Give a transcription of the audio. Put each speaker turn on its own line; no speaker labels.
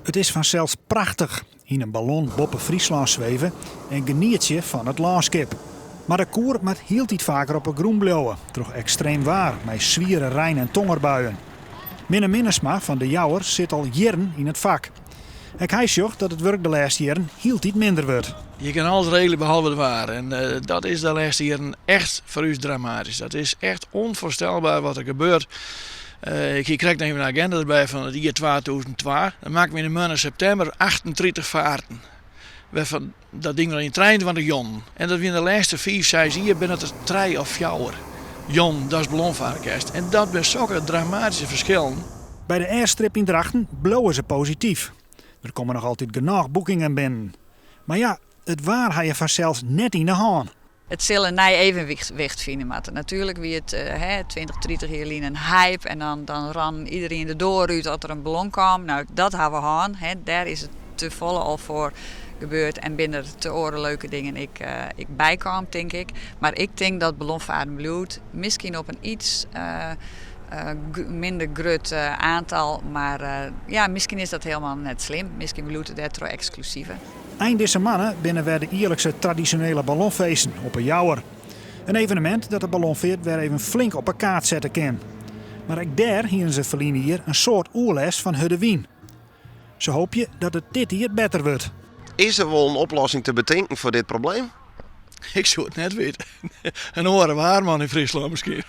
It is fansels prachtich, yn in ballon boppe Fryslân sweve en genietsje fan it lânskip. Mar de koer moat hieltyd faker op 'e grûn bliuwe troch ekstreem waar mei swiere rein en tongerbuien. Minne Minnesma fan De Jouwer sit al jierren yn it fak. Ek hy sjocht dat it wurk de lêste jierren hieltyd minder wurdt.
Je kin alles regelje behalve it waar en dat is de lêste jierren echt foar ús dramatysk. Dat is echt ûnfoarstelber wat der gebeurt. Ik hie krekt even in agenda derby fan it jier 2002. Dan makken we yn de moanne septimber 38 faarten. Wêrfan dat ding noch yn 23 jûnen. En dat wiene de lêste fiif, seis jier binne it der trije of fjouwer jûnen datst ballonfarre kinst. En dat binne sokke dramatyske ferskillen.
By de airstrip yn Drachten bliuwe se posityf. Der komme noch altyd genôch boekingen binnen. Mar ja, it waar ha je fansels net yn de hân.
It sil in nij evenwicht fine moatte. Natuerlik wie it 20, 30 jier lyn in hype en dan, dan ran iderien de doar út as der in ballon kaam. No, dat ha we hân. Dêr is it te folle al foar gebeurd en binne der te oare leuke dingen ek, ek bykaam, tink ik. Mar ik tink dat ballonfaren bliuwt. Miskien op in iets minder grut oantal, mar ja, miskien is dat hielendal net slim. Miskien bliuwt it dêrtroch eksklusiver.
Ein dizze moanne binne wer de jierlikse tradisjonele ballonfeesten op 'e Jouwer. In evenemint dat de ballonfeart wer even flink op 'e kaart sette kin. Mar ek dêr hiene se ferline jier in soad oerlêst fan hurde wyn. Se hoopje dat it dit jier better wurdt.
Is der wol in oplossing te betinken foar dit probleem?
Ik soe it net witte. In oare waarman yn Fryslân miskien.